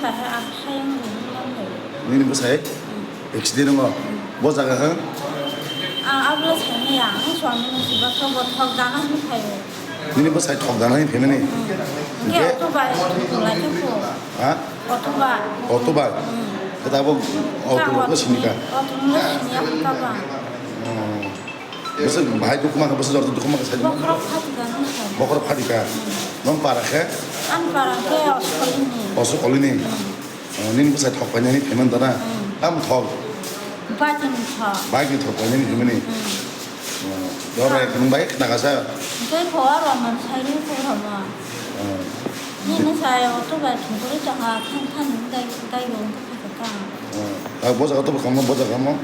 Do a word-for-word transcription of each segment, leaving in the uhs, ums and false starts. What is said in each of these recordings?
Saha ang hayung rwui mangkha. Nini bwsai? Hmm. Accident wngo? Hmm. Bo jaga hwn? Ang abla saimaya, ang swami no siba thok bo thok dana hwn phaio. Nini bwsai thok dana hwn phaimani? Hmm. Hwnkhe? Hwnkhe auto bai thok lai khe pho. Ha? Auto bai. Auto bai? Hmm. Khe abo auto bai khe sini ka? Auto no sini ya kha ba. Oh. Bwswk bahai dukhu mankha, bwswk jorto dukhu mankha saidi. Bokhorok phatika nung kha. Bokhorok phatika. Hmm. Nong para khe? Ani para khe Osukolini. Osukolini? Hmm. Oh, nini bwsai thok painani phaimani da na? Hmm. Tamo thok? Bike ni thok. Bike ni thok painani phaimani? Hmm. Oh, dore nung bai khna kasa? Tei pho aro man sai ri pho rama. Oh. Nini sai auto bai thungkuri tongha, thang thang dai dai bo wngkha kha ta. Oh. Ah, bo jaga to bo kamo, bo jaga mo?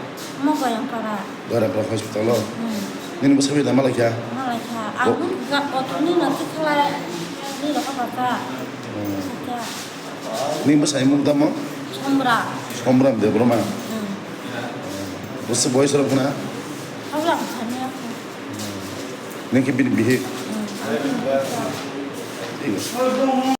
Mo Goyang para. Dara para hospital o. Hmm. Nini bwsai bai da malaikha? Malaikha. Bo- Ang ga auto ni no tikhala ni rokha kha. Hmm. Kha. Nini bwsai mung tamo? Somra. Somra Debbarma. Hmm. Bwsai boyes rok na? Habla ko thani ako. Nini khe bini bihik? Hmm. Thik ase.